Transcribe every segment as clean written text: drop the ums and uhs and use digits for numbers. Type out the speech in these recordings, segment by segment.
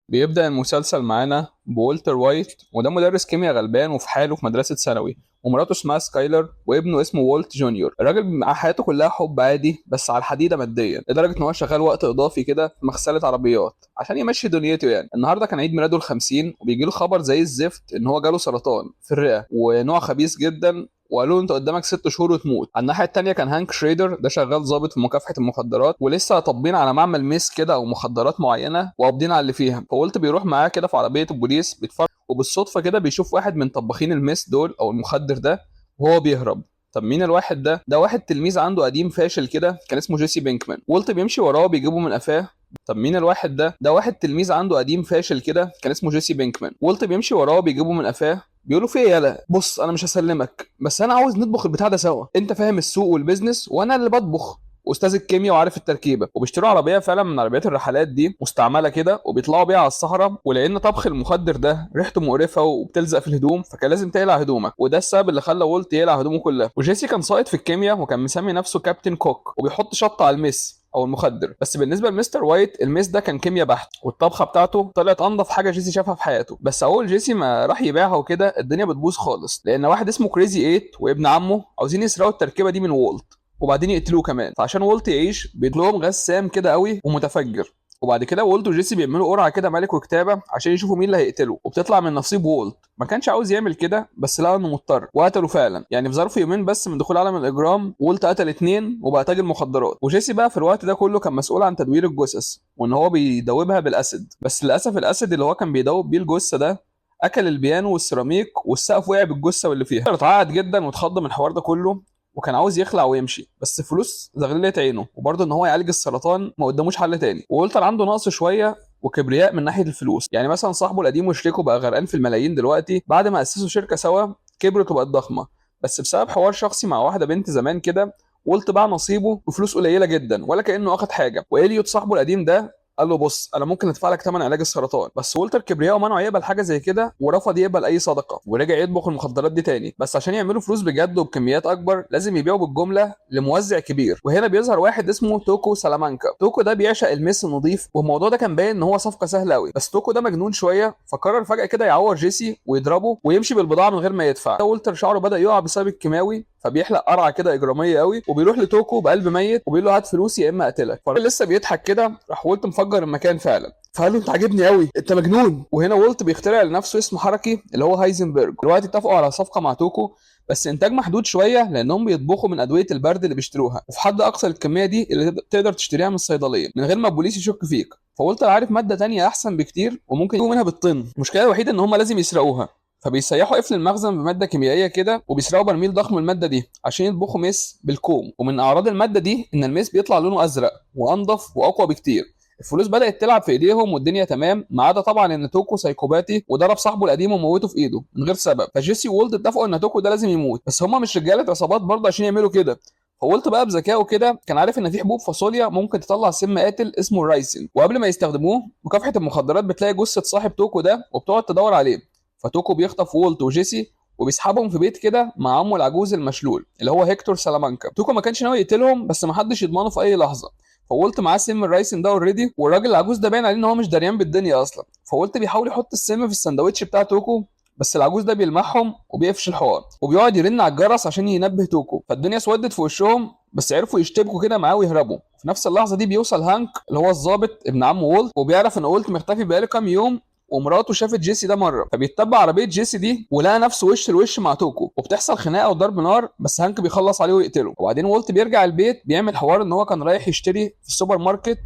بيبدأ المسلسل معانا بولتر وايت، وده مدرس كيمياء غلبان وفي حاله في مدرسة ثانوي، ومراته اسمها سكايلر وابنه اسمه وولت جونيور. الراجل مع حياته كلها حب عادي بس على الحديدة ماديا، لدرجة ان هو شغال وقت اضافي كده في مغسلة عربيات عشان يمشي دنيته. يعني النهارده كان عيد ميلاده ال50، وبيجي له خبر زي الزفت ان هو جاله سرطان في الرئة ونوع خبيث جدا، وقالوا له انت قدامك 6 شهور وتموت. على الناحية الثانية كان هانك شريدر، ده شغال ضابط في مكافحة المخدرات، ولسه طابين على معمل meth كده او مخدرات معينة وقابضين على اللي فيها. فولت بيروح معاه كده في عربية البوليس بيتفرج، وبالصدفه كده بيشوف واحد من طباخين ال meth دول او المخدر ده وهو بيهرب. طب مين الواحد ده؟ ده واحد تلميذ عنده قديم فاشل كده كان اسمه جيسي بينكمان. وولت بيمشي وراه بيجيبه من قفاه. طب مين الواحد ده؟ ده واحد تلميذ عنده قديم فاشل كده كان اسمه جيسي بينكمان. وولت بيمشي وراه بيجيبه من قفاه، بيقولوا في ايه؟ يالا بص انا مش هسلمك، بس انا عاوز نطبخ البتاع ده سوا، انت فاهم السوق وال business وانا اللي بطبخ واستاذ الكيمياء وعارف التركيبه. وبيشتروا عربية فعلا من عربيات الرحلات دي مستعملة كده، وبيطلعوا بيها على الصحراء. ولان طبخ المخدر ده ريحته مقرفة وبتلزق في الهدوم، فكان لازم تقلع هدومك، وده السبب اللي خلى وولت يقلع هدومه كلها. وجيسي كان ساقط في الكيمياء وكان مسمي نفسه Captain Cook، وبيحط شطه على ال meth او المخدر. بس بالنسبة لمستر وايت ال meth ده كان كيمياء بحت، والطبخه بتاعته طلعت انضف حاجة جيسي شافها في حياته. بس اول جيسي ما راح يبيعها وكده الدنيا بتبوظ خالص، لان واحد اسمه كريزي 8 وابن عمه عاوزين يسرقوا التركيبة دي من وولت وبعدين يقتلوه كمان. فعشان وولت يعيش بيدلهم غاز سام كده قوي ومتفجر. وبعد كده وولت وجيسي بيعملوا قرعه كده ملك وكتابه عشان يشوفوا مين اللي هيقتله، وبتطلع من نصيب وولت. ما كانش عاوز يعمل كده بس لقى انه مضطر وقتله فعلا. يعني في ظرف يومين بس من دخول عالم الاجرام وولت قتل 2 وبقى تاجر مخدرات. وجيسي بقى في الوقت ده كله كان مسؤول عن تدوير الجثث وان هو بيدوبها بال acid. بس للاسف ال acid اللي هو كان بيدوب بيه الجثة ده اكل البيانو والسيراميك، والسقف وقع بالجثه واللي فيها. اتعقد جدا واتخض من الحوار ده كله، وكان عاوز يخلع ويمشي، بس فلوس زغللت عينه، وبرضه ان هو يعالج السرطان ما قداموش حل تاني. وولتر عنده نقص شوية وكبرياء من ناحية الفلوس. يعني مثلا صاحبه القديم وشريكه بقى غرقان في الملايين دلوقتي بعد ما اسسوا شركة سوا كبرت وبقت ضخمة، بس بسبب حوار شخصي مع واحدة بنت زمان كده وولت باع نصيبه بفلوس قليله جدا ولا كانه اخد حاجة. واليوت صاحبه القديم ده قال له بص انا ممكن ادفع لك ثمن علاج السرطان، بس والتر كبرياء منعه يقبل حاجة زي كده ورفض يقبل اي صدقه، ورجع يطبخ المخدرات دي تاني. بس عشان يعملوا فلوس بجد وبكميات اكبر لازم يبيعوا بالجملة لموزع كبير. وهنا بيظهر واحد اسمه توكو سلامانكا. توكو ده بيعشق ال meth النظيف، والموضوع ده كان باين ان هو صفقة سهلة قوي. بس توكو ده مجنون شوية، فقرر فجاة كده يعور جيسي ويضربه ويمشي بالبضاعه من غير ما يدفع. والتر شعره بدا يقع بسبب الكيماوي، فبيحلق قرعه كده اجراميه قوي، وبيروح لتوكو بقلب ميت وبيقول له هات فلوسي يا اما اقتلك. فالراجل لسه بيضحك كده راح وولت مفجر المكان فعلا. فقال له انت عاجبني قوي، انت مجنون. وهنا وولت بيخترع لنفسه اسم حركي اللي هو هايزنبرج. دلوقتي اتفقوا على صفقة مع توكو، بس انتاج محدود شوية لانهم بيطبخوا من ادوية البرد اللي بيشتروها، وفي حد اقصى الكمية دي اللي تقدر تشتريها من الصيدلية من غير ما البوليس يشك فيك. فولتر عارف مادة تانية احسن بكتير وممكن يجيبوا منها بالطن. المشكلة الوحيدة ان هم لازم يسرقوها، فبيسيحوا قفل المخزن بمادة كيميائية كده وبيسرقوا برميل ضخم من المادة دي عشان يطبخوا meth بالكوم. ومن اعراض المادة دي ان ال meth بيطلع لونه ازرق وانضف واقوى بكتير. الفلوس بدات تلعب في ايديهم والدنيا تمام، ما عدا طبعا ان توكو سايكوباتي وضرب صاحبه القديم وموته في ايده من غير سبب. فجيسي وولت اتفقوا ان توكو ده لازم يموت، بس هما مش رجاله عصابات برضه عشان يعملوا كده. فولت بقى بذكائه كده كان عارف ان في حبوب فاصوليا ممكن تطلع سم قاتل اسمه الرايسين، وقبل ما يستخدموه مكافحة المخدرات بتلاقي جثة صاحب توكو ده وبتقعد تدور عليه. فتوكو بيخطف وولت وجيسي وبيسحبهم في بيت كده مع عمه العجوز المشلول اللي هو هيكتور سلامانكا. توكو ما كانش ناوي يقتلهم بس ما حدش يضمنه في اي لحظة. فولت معاه سم الرايسين ده already، والراجل العجوز ده باين عليه ان هو مش دريان بالدنيا اصلا. فولت بيحاول يحط السم في السندوتش بتاع توكو، بس العجوز ده بيلمحهم وبيقفش الحوار وبيقعد يرن على الجرس عشان ينبه توكو. فالدنيا اسودت في وشهم، بس عرفوا يشتبكوا كده معاه ويهربوا. في نفس اللحظة دي بيوصل هانك اللي هو الضابط ابن عم وولت، وبيعرف ان وولت مختفي بقاله كام يوم ومراته شافت جيسي ده مرة، فبيتبع عربية جيسي دي ولقى نفسه وش لوش مع توكو، وبتحصل خناقه وضرب نار، بس هانك بيخلص عليه ويقتله. وبعدين وولت بيرجع البيت بيعمل حوار ان هو كان رايح يشتري في السوبر ماركت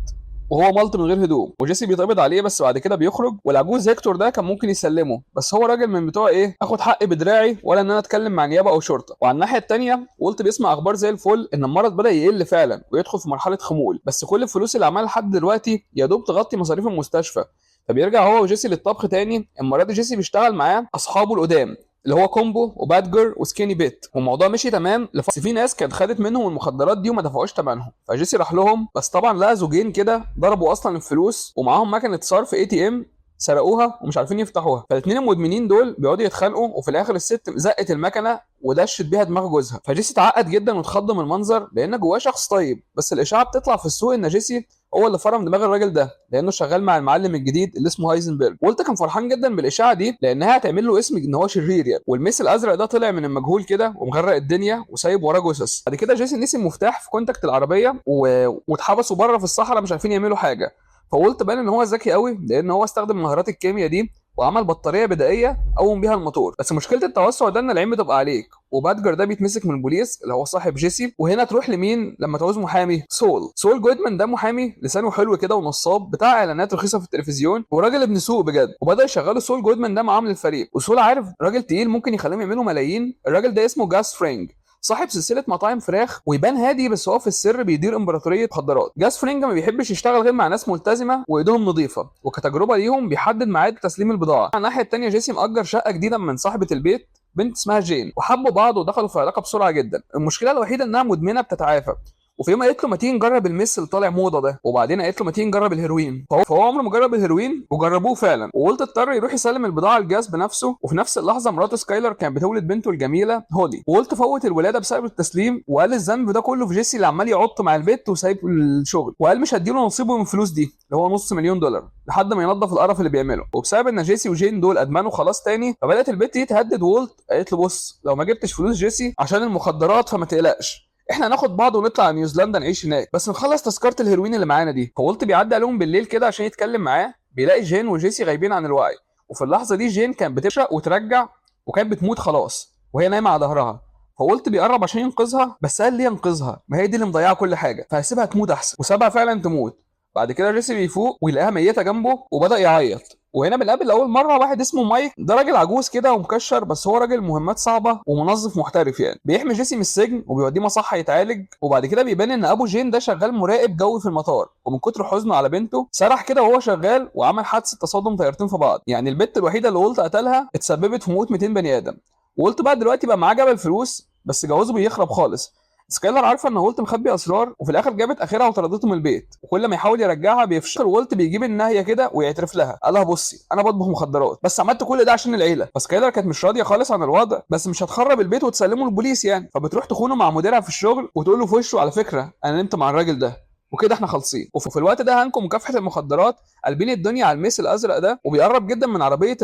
وهو ملط من غير هدوم، وجيسي بيتقبض عليه بس بعد كده بيخرج. والعجوز هيكتور ده كان ممكن يسلمه، بس هو راجل من بتوع ايه، اخد حقي بدراعي ولا ان انا اتكلم مع نيابة او شرطه. وعلى الناحية الثانية وولت بيسمع اخبار زي الفل ان المرض بدا يقل فعلا ويدخل في مرحلة خمول، بس كل الفلوس اللي عملها لحد دلوقتي يا دوب تغطي مصاريف المستشفى. فبيرجع هو وجيسي للطبخ تاني. المرة دي جيسي بيشتغل معاه اصحابه القدام اللي هو كومبو وبادجر وسكيني بيت، والموضوع مشي تمام. بس في ناس كانت خدت منهم المخدرات دي وما دفعوش ثمنهم، فجيسي راح لهم، بس طبعا لقى زوجين كده ضربوا اصلا الفلوس ومعاهم مكنه صرف ATM سرقوها ومش عارفين يفتحوها. فالاثنين المدمنين دول بيقعدوا يتخانقوا، وفي الاخر الست زقت المكنه ودشت بيها دماغ جوزها. فجيسي اتعقد جدا واتخض من المنظر لان جواه شخص طيب، بس الاشاعة بتطلع في السوق ان جيسي هو اللي فرم دماغ الراجل ده لانه شغال مع المعلم الجديد اللي اسمه هايزنبرج. وولت كان فرحان جدا بالاشاعه دي لانها هتعمل له اسم ان هو شرير يعني. وال meth الازرق ده طلع من المجهول كده ومغرق الدنيا وسايب وراه جثث. بعد كده جيسي نسي المفتاح في contact العربية واتحبسوا بره في الصحراء مش عارفين يعملوا حاجة. فولت بان ان هو ذكي قوي لان هو استخدم مهارات الكيمياء دي وعمل بطارية بدائية قوم بيها الموتور. بس مشكلة التوسع ده ان العين بتبقى عليك، وبادجر ده بيتمسك من البوليس اللي هو صاحب جيسي. وهنا تروح لمين لما تعوز محامي؟ سول جودمان. ده محامي لسانه حلو كده ونصاب بتاع اعلانات رخيصة في التلفزيون وراجل ابن سوق بجد. وبدا يشغلوا سول جودمان ده معاه من الفريق. وسول عارف راجل تقيل ممكن يخليهم يعملوا ملايين. الراجل ده اسمه جاس فرينج، صاحب سلسلة مطاعم فراخ، ويبان هادي بس هو في السر بيدير امبراطورية مخدرات. جاس فرينج ما بيحبش يشتغل غير مع ناس ملتزمة وايدهم نظيفة، وكتجربه ليهم بيحدد ميعاد تسليم البضاعة. على الناحية الثانية جيسي مأجر شقه جديدة من صاحبه البيت، بنت اسمها جين، وحبوا بعض ودخلوا في علاقة بسرعة جدا. المشكلة الوحيدة انها مدمنه بتتعافى. وفي يوم قالت له ما تيجي نجرب ال meth اللي طالع موضة ده، وبعدين قالت له ما تيجي نجرب الهيروين. فهو عمره ما جرب الهيروين وجربوه فعلا. وولت اضطر يروح يسلم البضاعة لجاس بنفسه. وفي نفس اللحظة مراته سكايلر كانت بتولد بنته الجميلة هولي. وولت فوت الولادة بسبب التسليم، وقال الذنب ده كله في جيسي اللي عمال يعط مع البيت وسايب الشغل، وقال مش هديله نصيبه من الفلوس دي اللي هو $500,000 لحد ما ينظف القرف اللي بيعمله. وبسبب ان جيسي وجين دول ادمنوا خلاص تاني، فبدات البت دي تهدد وولت، قالت له بص لو ما جبتش فلوس جيسي عشان المخدرات فما تقلقش، احنا هناخد بعض ونطلع على نيوزيلندا نعيش هناك، بس نخلص تذكره الهيروين اللي معانا دي. فولت بيعدي عليهم بالليل كده عشان يتكلم معاه، بيلاقي جين وجيسي غايبين عن الوعي. وفي اللحظة دي جين كانت بتشرق وترجع وكانت بتموت خلاص وهي نايمة على ظهرها. فولت بيقرب عشان ينقذها، بس قال ليه ينقذها؟ ما هي دي اللي مضيعة كل حاجة، فهسيبها تموت احسن. وسابها فعلا تموت. بعد كده جيسي بيفوق ويلاقيها ميته جنبه وبدا يعيط. وهنا بنقابل لاول مرة واحد اسمه مايك، ده راجل عجوز كده ومكشر، بس هو راجل مهمات صعبة ومنظف محترف يعني. بيحمي جيسي من السجن وبيوديه مصحه يتعالج. وبعد كده بيبان ان ابو جين ده شغال مراقب جوي في المطار، ومن كتر حزنه على بنته سرح كده وهو شغال وعمل حادثه تصادم طيارتين في بعض. يعني البت الوحيدة اللي وولت قتلها اتسببت في موت 200 بني ادم. وولت بقى دلوقتي بقى معاه جبل فلوس، بس جوازه بيخرب خالص. سكايلر عارفه ان وولت مخبي اسرار، وفي الاخر جابت اخرها وطردته من البيت، وكل ما يحاول يرجعها بيفشل. وولت بيجيب النهاية كده ويعترف لها، قال لها بصي انا بطبخ مخدرات بس عملت كل ده عشان العيلة. فسكايلر كانت مش راضية خالص عن الوضع، بس مش هتخرب البيت وتسلمه للبوليس يعني. فبتروح تخونه مع مديرها في الشغل وتقول له في وشه على فكرة انا نمت مع الراجل ده وكده احنا خالصين. وفي الوقت ده هانكو مكافحة المخدرات قلبين الدنيا على ال meth الازرق ده، وبيقرب جدا من عربية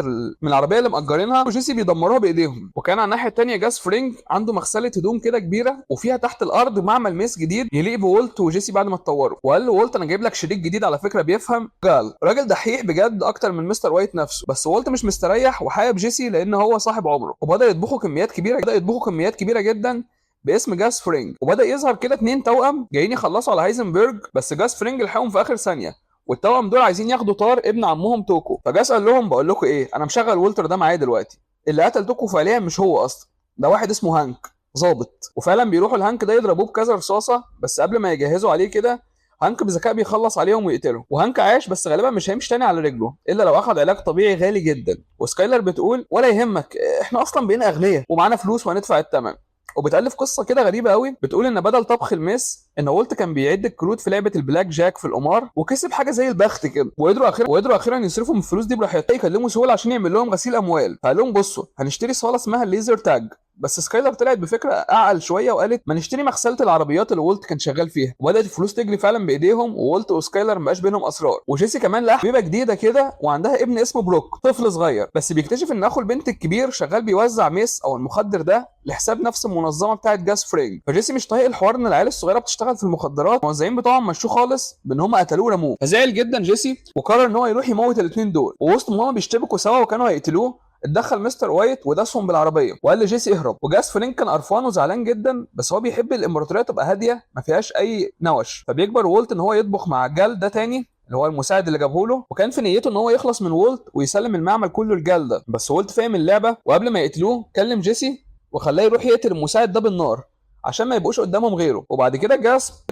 من العربية اللي مأجرينها، وجيسي بيدمروها بايديهم. وكان على الناحية الثانية جاس فرينج عنده مغسله هدوم كده كبيرة، وفيها تحت الارض معمل meth جديد يليق بولت وجيسي بعد ما اتطوروا. وقال له وولت انا جايب لك شريك جديد على فكرة بيفهم، قال راجل دحيح بجد اكتر من مستر وايت نفسه. بس وولت مش مستريح وحابب جيسي لان هو صاحب عمره، وبدا يطبخوا كميات كبيرة، بدا يطبخوا كميات كبيرة جدا باسم جاس فرينج. وبدا يظهر كده 2 توأم جايين يخلصوا على هايزنبرج، بس جاس فرينج لحقهم في اخر ثانية. والتوأم دول عايزين ياخدوا طار ابن عمهم توكو. فجاس قال لهم بقول لكم ايه، انا مشغل وولتر ده معايا دلوقتي، اللي قتل توكو فعليا مش هو اصلا، ده واحد اسمه هانك ظابط. وفعلا بيروحوا لهانك ده يضربوه بكذا رصاصة، بس قبل ما يجهزوا عليه كده هانك بذكاء بيخلص عليهم ويقتله. وهانك عاش، بس غالبا مش هيمشي تاني على رجله الا لو اخذ علاج طبيعي غالي جدا. وسكايلر بتقول ولا يهمك، احنا اصلا بقينا اغنياء ومعانا فلوس وهندفع الثمن. وبتالف قصة كده غريبة قوي، بتقول ان بدل طبخ ال meth ان وولت كان بيعد الكروت في لعبه البلاك جاك في القمار وكسب حاجة زي البخت كده، وقدروا اخيرا يصرفوا من الفلوس دي براحتهم. يكلموا سول عشان يعمل لهم غسيل اموال، فقال لهم بصوا هنشتري صاله اسمها ال laser tag. بس سكايلر طلعت بفكره اعقل شوية وقالت ما نشتري مغسله العربيات اللي وولت كان شغال فيها. وبدات الفلوس تجري فعلا بايديهم، وولت وسكايلر ما بقاش بينهم اسرار. وجيسي كمان لقى حبيبه جديدة كده وعندها ابن اسمه بروك، طفل صغير، بس بيكتشف ان اخو البنت الكبير شغال بيوزع meth او المخدر ده لحساب نفس المنظمة بتاعه جاس فرينج. فجيسي مش طايق الحوار ان العيال الصغيرة بتشتغل في المخدرات، الموزعين بتوعهم مشوه خالص بان هم قتلوه ورموه. فزعل جدا جيسي وقرر ان هو يروح يموت الاثنين دول. ووسط ما هم بيشتبكوا سوا وكانوا هيقتلوه، اتدخل مستر وايت وداسهم بالعربية وقال لجيسي اهرب. وجاس فرينج كان قرفان وزعلان جدا، بس هو بيحب الامبراطورية تبقى هادية ما فيهاش اي نوش. فبيجبر وولت ان هو يطبخ مع جال ده تاني اللي هو المساعد اللي جابه له، وكان في نيته ان هو يخلص من وولت ويسلم المعمل كله لجال ده. بس وولت فاهم اللعبة، وقبل ما يقتلوه كلم جيسي وخلاه يروح يقتل المساعد ده بالنار عشان ما يبقوش قدامهم غيره. وبعد كده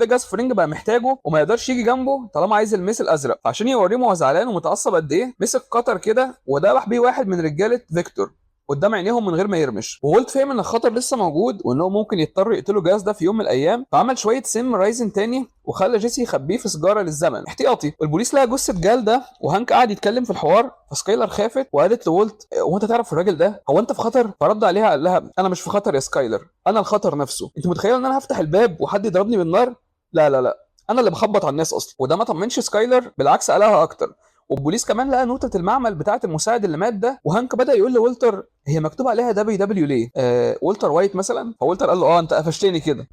جاس فرينج بقى محتاجه وما يقدرش يجي جنبه طالما عايز ال meth الازرق. فعشان يوريه هو زعلان ومتعصب قد ايه، مسك قطر كده وذبح بيه واحد من رجاله فيكتور قدام عينيهم من غير ما يرمش. وولت فهم ان الخطر لسه موجود وان هو ممكن يضطر يقتلوا جاس ده في يوم من الايام، فعمل شوية سم رايزن تاني وخلى جيسي يخبيه في سيجارة للزمن احتياطي. والبوليس لقى جثة جال ده، وهانك قعد يتكلم في الحوار. فسكايلر خافت وقالت لولت هو انت تعرف الراجل ده؟ هو انت في خطر؟ فرد عليها قال لها انا مش في خطر يا سكايلر، انا الخطر نفسه. انت متخيله ان انا هفتح الباب وحد يضربني بالنار؟ لا لا لا، انا اللي بخبط على الناس اصلا. وده ما طمنش سكايلر، بالعكس قالها اكتر. والبوليس كمان لقى نوتة المعمل بتاعه المساعد اللي مات ده. وهانك بدا يقول لولتر هي مكتوب عليها WW ليه؟ والتر وايت مثلا. فولتر قال له انت قفشتني كده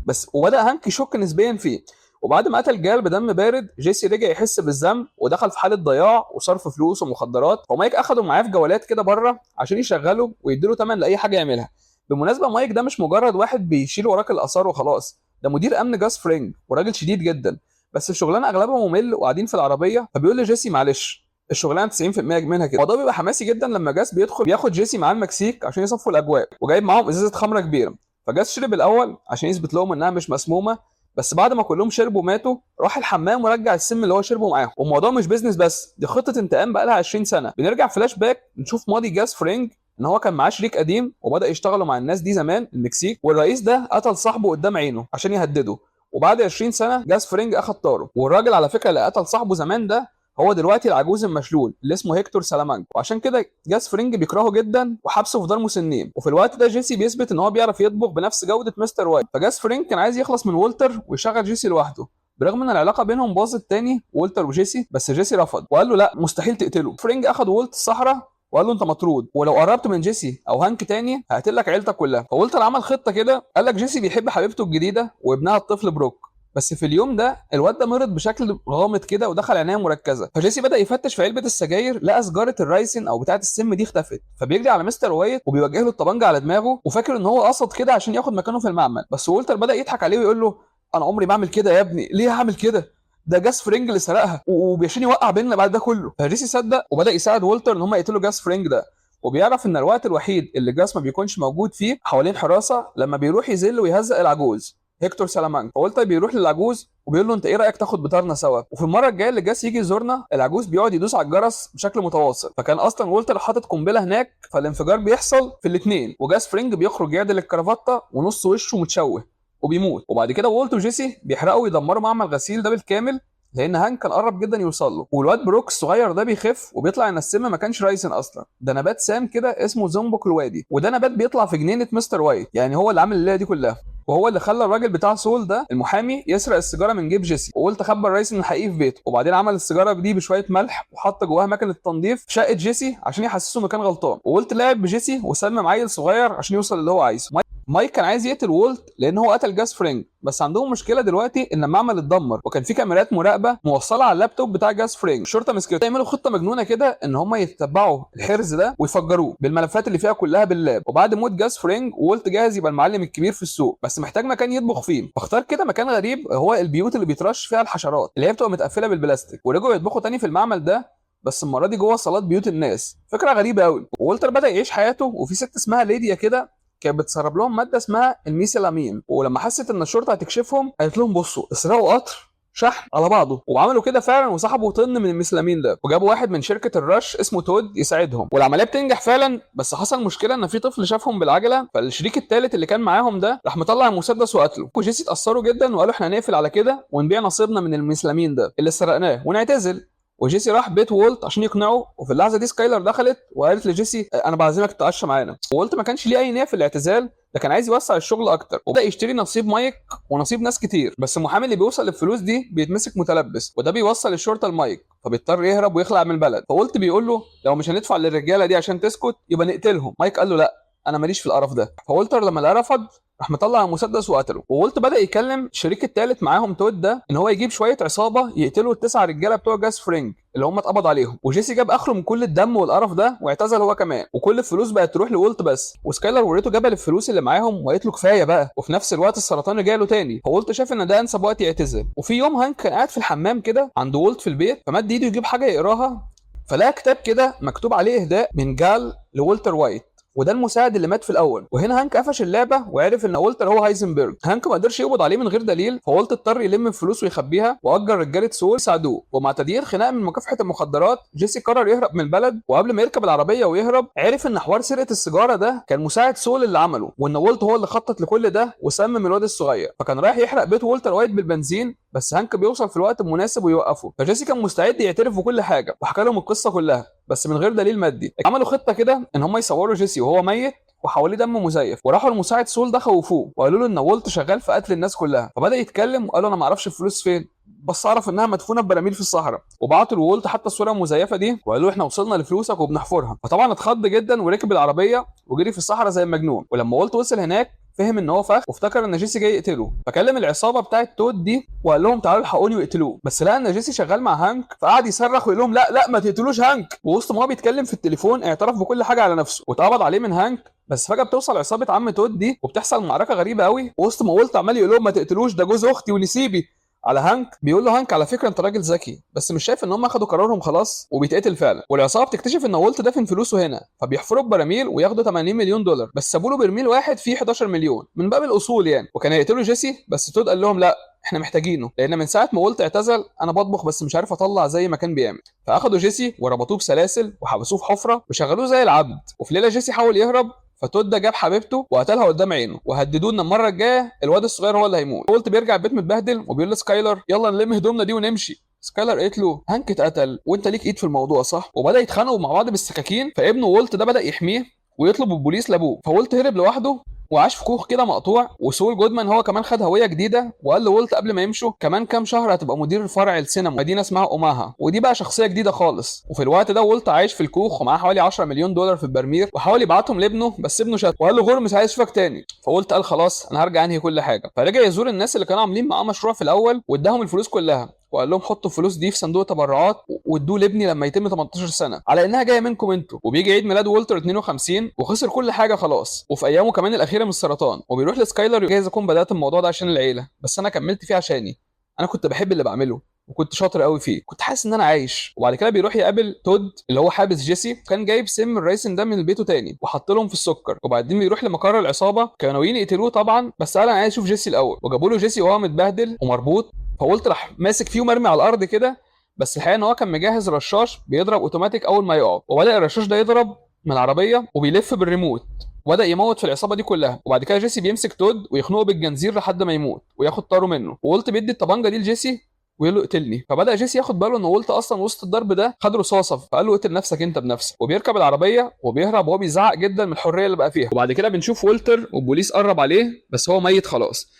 بس. وبدا هانك يشك نسبيا فيه. وبعد ما قتل جال بدم بارد، جيسي رجع يحس بالذنب ودخل في حاله ضياع وصرف فلوس ومخدرات. فمايك اخده معاه في جولات كده بره عشان يشغله ويديله ثمن لاي حاجة يعملها. بالمناسبة مايك ده مش مجرد واحد بيشيل وراك الاثار وخلاص، ده مدير امن جاس فرينج وراجل شديد جدا، بس الشغلانة اغلبها ممل وقاعدين في العربية. فبيقول لجيسي معلش الشغلانة 90% منها كده. الموضوع بيبقى حماسي جدا لما جاس بيدخل بياخد جيسي معاه المكسيك عشان يصفوا الاجواء، وجايب معاهم ازازة خمره كبيرة. فجاس شرب الاول عشان يثبت لهم انها مش مسمومة، بس بعد ما كلهم شربوا ماتوا راح الحمام ورجع السم اللي هو شربه معاهم. والموضوع مش business بس، دي خطه انتقام بقى لها 20 سنة. بنرجع فلاش باك نشوف ماضي جاس فرينج، ان هو كان معاه شريك قديم وبدا يشتغلوا مع الناس دي زمان المكسيك، والرئيس ده قتل صاحبه قدام عينه عشان يهدده. وبعد 20 سنة جاس فرينج اخد طاره. والراجل على فكرة اللي قتل صاحبه زمان ده هو دلوقتي العجوز المشلول اللي اسمه هيكتور سلامانكا، وعشان كده جاس فرينج بيكرهه جدا وحبسه في دار مسنين. وفي الوقت ده جيسي بيثبت ان هو بيعرف يطبخ بنفس جوده مستر وايت. فجاس فرينج كان عايز يخلص من وولتر ويشغل جيسي لوحده، برغم ان العلاقة بينهم باظت تاني وولتر وجيسي، بس جيسي رفض وقال له لا مستحيل تقتله. فرينج اخد وولت الصحراء وقال له انت مطرود، ولو قربت من جيسي او هانك تاني هقتل لك عيلتك كلها. فولتر عمل خطه كده، قال لك جيسي بيحب حبيبته الجديدة وابنها الطفل بروك، بس في اليوم ده الواد ده مرض بشكل غامض كده ودخل عناية مركزه. فجيسي بدا يفتش في علبة السجاير، لقى سجاره الرايسين او بتاعه السم دي اختفت. فبيجري على مستر وايت وبيوجه له الطبنجه على دماغه، وفاكر ان هو قصد كده عشان ياخد مكانه في المعمل. بس وولتر بدا يضحك عليه ويقول له انا عمري ما اعمل كده يا ابني، ليه هعمل كده؟ ده جاس فرينج اللي سرقها وبيشين يوقع بيننا بعد ده كله. فجيسي صدق وبدا يساعد وولتر ان هم يقتلوا جاس فرينج ده. وبيعرف ان الوقت الوحيد اللي جاس ما بيكونش موجود فيه حوالين حراسة لما بيروح يذل ويهزق العجوز هيكتور سلامانكا. فولتر بيروح للعجوز وبيقول له انت ايه رايك تاخد بطارنا سوا؟ وفي المرة الجاية اللي جاس يجي يزورنا العجوز بيقعد يدوس على الجرس بشكل متواصل، فكان اصلا وولتر حاطط قنبلة هناك، فالانفجار بيحصل في الاثنين، وجاس فرينج بيخرج يعدل الكرافته ونص وشه متشوه وبيموت. وبعد كده وولت وجيسي بيحرقوا ويدمروا معمل غسيل ده بالكامل، لان هانك كان قرب جدا يوصل له. والواد بروك الصغير ده بيخف وبيطلع ان السم ما كانش رايسن اصلا، ده نبات سام كده اسمه زومبوك الوادي، وده نبات بيطلع في جنينة مستر وايت، يعني هو اللي عامل الليلة دي كلها، وهو اللي خلى الراجل بتاع سول ده المحامي يسرق السيجارة من جيب جيسي. وولت خبى الرايسن الحقيقي في بيته، وبعدين عمل السيجارة دي بشوية ملح وحط جواها مكنه تنظيف في شقه جيسي عشان يحسسه انه كان غلطان. وولت لعب بجيسي وسمم عيل صغير عشان يوصل اللي هو عايزه. مايك كان عايز يقتل وولت لان هو قتل جاس فرينج، بس عندهم مشكلة دلوقتي ان المعمل اتدمر وكان في كاميرات مراقبة موصله على اللابتوب بتاع جاس فرينج. الشرطة مسكته، يعملوا خطه مجنونة كده ان هم يتبعوا الحرز ده ويفجروه بالملفات اللي فيها كلها بال lap. وبعد موت جاس فرينج وولت جاهز يبقى المعلم الكبير في السوق، بس محتاج مكان يطبخ فيه، فاختار كده مكان غريب هو البيوت اللي بيترش فيها الحشرات اللي هي بتبقى متقفله بالبلاستيك. ورجعوا يطبخوا تاني في المعمل ده، بس المرة دي جوه صالات بيوت الناس. فكرة غريبة قوي. وولتر بدا يعيش حياته، وفي ست اسمها ليديا كده كانت بتسرب لهم مادة اسمها الميثيلامين، ولما حست ان الشرطة هتكشفهم قالت لهم بصوا اسرقوا قطر شحن على بعضه، وعملوا كده فعلا وسحبوا طن من الميثيلامين ده، وجابوا واحد من شركة الرش اسمه تود يساعدهم، والعملية بتنجح فعلا. بس حصل مشكلة ان في طفل شافهم بالعجله، فالشريك الثالث اللي كان معاهم ده راح مطلع المسدس وقتله. وجيسي اتاثروا جدا وقالوا احنا هنقفل على كده ونبيع نصيبنا من الميثيلامين ده اللي سرقناه ونعتزل. وجيسي راح بيت وولت عشان يقنعه، وفي اللحظة دي سكايلر دخلت وقالت لجيسي انا بعزمك تتعشى معانا. وولت ما كانش ليه اي نيه في الاعتزال، ده كان عايز يوسع الشغل اكتر، وبدا يشتري نصيب مايك ونصيب ناس كتير. بس المحامي اللي بيوصل للفلوس دي بيتمسك متلبس، وده بيوصل الشرطة لمايك، فبيضطر يهرب ويخلع من البلد. فولت بيقول له لو مش هندفع للرجاله دي عشان تسكت يبقى نقتلهم. مايك قال له لا انا ماليش في القرف ده. فولتر لما لقاه رفض راح مطلع المسدس وقتله. وولت بدا يكلم الشريك الثالث معاهم تود ده ان هو يجيب شوية عصابة يقتلوا التسعة رجاله بتوع جاس فرينج اللي هم اتقبض عليهم. وجيسي جاب اخره من كل الدم والقرف ده واعتزل هو كمان، وكل الفلوس بقت تروح لولت بس. وسكايلر وريته جبل الفلوس اللي معاهم وقالت له كفاية بقى. وفي نفس الوقت السرطان رجع له تاني، فولت شاف ان ده انسب وقت يعتزل. وفي يوم هانك كان قاعد في الحمام كده عند وولت في البيت، فمد ايده يجيب حاجة يقراها، فلقى كتاب كده مكتوب عليه اهداء من جال لولتر وايت، وده المساعد اللي مات في الاول. وهنا هانك قفش اللعبة وعرف ان والتر هو هايزنبرج. هانك ما قدرش يقبض عليه من غير دليل، فولت اضطر يلم الفلوس ويخبيها واجر رجاله سول يساعدوه. ومع تدير خناقه من مكافحة المخدرات جيسي قرر يهرب من البلد. وقبل ما يركب العربية ويهرب عرف ان حوار سرقه السيجارة ده كان مساعد سول اللي عمله، وان والت هو اللي خطط لكل ده وسمم الواد الصغير. فكان رايح يحرق بيت والتر وايت بالبنزين، بس هانك بيوصل في الوقت المناسب ويوقفه. فجيسي كان مستعد يعترف بكل حاجة وحكى لهم القصة كلها بس من غير دليل مادي. عملوا خطه كده ان هم يصوروا جيسي وهو ميت وحواليه دم مزيف. وراحوا لمساعد سول ده خوفوه وقالوا له ان والت شغال في قتل الناس كلها. فبدا يتكلم وقال له انا ما اعرفش الفلوس فين، بس اعرف انها مدفونة في براميل في الصحراء. وبعتوا لوولت حتى الصورة المزيفه دي وقالوا له احنا وصلنا لفلوسك وبنحفرها. فطبعا اتخض جدا وركب العربية وجري في الصحراء زي المجنون. ولما والت وصل هناك فهم ان هو فخ وافتكر ان جيسي جاي يقتله، فكلم العصابة بتاعه تود دي وقال لهم تعالوا الحقوني واقتلوه. بس لقى ان جيسي شغال مع هانك، فقعد يصرخ ويقول لهم لا لا ما تقتلوش هانك. ووسط ما هو بيتكلم في التليفون اعترف بكل حاجة على نفسه واتقبض عليه من هانك. بس فجاة بتوصل عصابة عم تود دي وبتحصل معركة غريبة قوي. وسط ما والت عمال يقول لهم ما تقتلوش ده جوز اختي ونسيبي على هانك، بيقول له هانك على فكرة انت راجل ذكي، بس مش شايف ان هم اخدوا قرارهم خلاص؟ وبيتقتل فعلا. والعصابه بتكتشف ان والت دافن فلوسه هنا، فبيحفروا ببراميل وياخدوا 80 مليون دولار، بس سابوا له برميل واحد فيه 11 مليون من باب الاصول يعني. وكان هيقتلوا جيسي، بس تود قال لهم لا احنا محتاجينه، لان من ساعة ما والت اعتزل انا بطبخ بس مش عارف اطلع زي ما كان بيعمل. فاخدوا جيسي وربطوه بسلاسل وحبسوه في حفره وشغلوه زي العبد. وفي ليلة جيسي حاول يهرب، فتود ده جاب حبيبته وقتلها قدام عينه وهددوه ان المرة الجاية الواد الصغير هو اللي هيموت. والت بيرجع البيت متبهدل وبيقول لسكايلر يلا نلم هدومنا دي ونمشي. سكايلر قالت له هانك اتقتل وانت ليك ايد في الموضوع صح؟ وبدا يتخانقوا مع بعض بالسكاكين. فابنه والت ده بدا يحميه ويطلب البوليس لابوه. فولت هرب لوحده وعاش في كوخ كده مقطوع. وسول جودمان هو كمان خد هوية جديدة وقال لولت قبل ما يمشوا كمان كام شهر هتبقى مدير فرع السينما مدينة اسمها اوماها، ودي بقى شخصية جديدة خالص. وفي الوقت ده والت عايش في الكوخ ومعاه حوالي 10 مليون دولار في البرميل، وحاول يبعتهم لابنه بس ابنه شات وقال له غور مش عايز اشوفك تاني. فولت قال خلاص انا هرجع انهي كل حاجة. فرجع يزور الناس اللي كانوا عاملين معاه مشروع في الاول واداهم الفلوس كلها وقال لهم حطوا الفلوس دي في صندوق تبرعات وادوه لابني لما يتم 18 سنة على انها جاية منكم انتوا. وبيجي عيد ميلاد والتر 52 وخسر كل حاجة خلاص، وفي ايامه كمان الاخيرة من السرطان. وبيروح لسكايلر جايز اكون بدات الموضوع ده عشان العيلة، بس انا كملت فيه عشاني، انا كنت بحب اللي بعمله وكنت شاطر قوي فيه، كنت حاسس ان انا عايش. وبعد كده بيروح يقابل تود اللي هو حابس جيسي، كان جايب سم الرايسن ده من بيته تاني وحط لهم في السكر. وبعدين بيروح لمقر العصابة، كانوا ناويين يقتلوه طبعا، بس قال انا عايز اشوف جيسي الاول. وجابوا له جيسي وهو متبهدل ومربوط، فقلت راح ماسك فيه ومرمي على الارض كده. بس الحقيقة ان هو كان مجهز رشاش بيضرب اوتوماتيك اول ما يقع، وبدا الرشاش ده يضرب من العربية وبيلف بالريموت وبدا يموت في العصابة دي كلها. وبعد كده جيسي بيمسك تود ويخنقه بالجنزير لحد ما يموت وياخد طاره منه. وولت بيدي الطبنجه دي لجيسي ويقول له اقتلني. فبدا جيسي ياخد باله ان وولت اصلا وسط الضرب ده خد رصاصة، فقال له اقتل نفسك انت بنفسك. وبيركب العربية وبيهرب وهو بيزعق جدا من الحرية اللي بقى فيها. وبعد كده بنشوف والتر والبوليس قرب عليه بس هو ميت خلاص.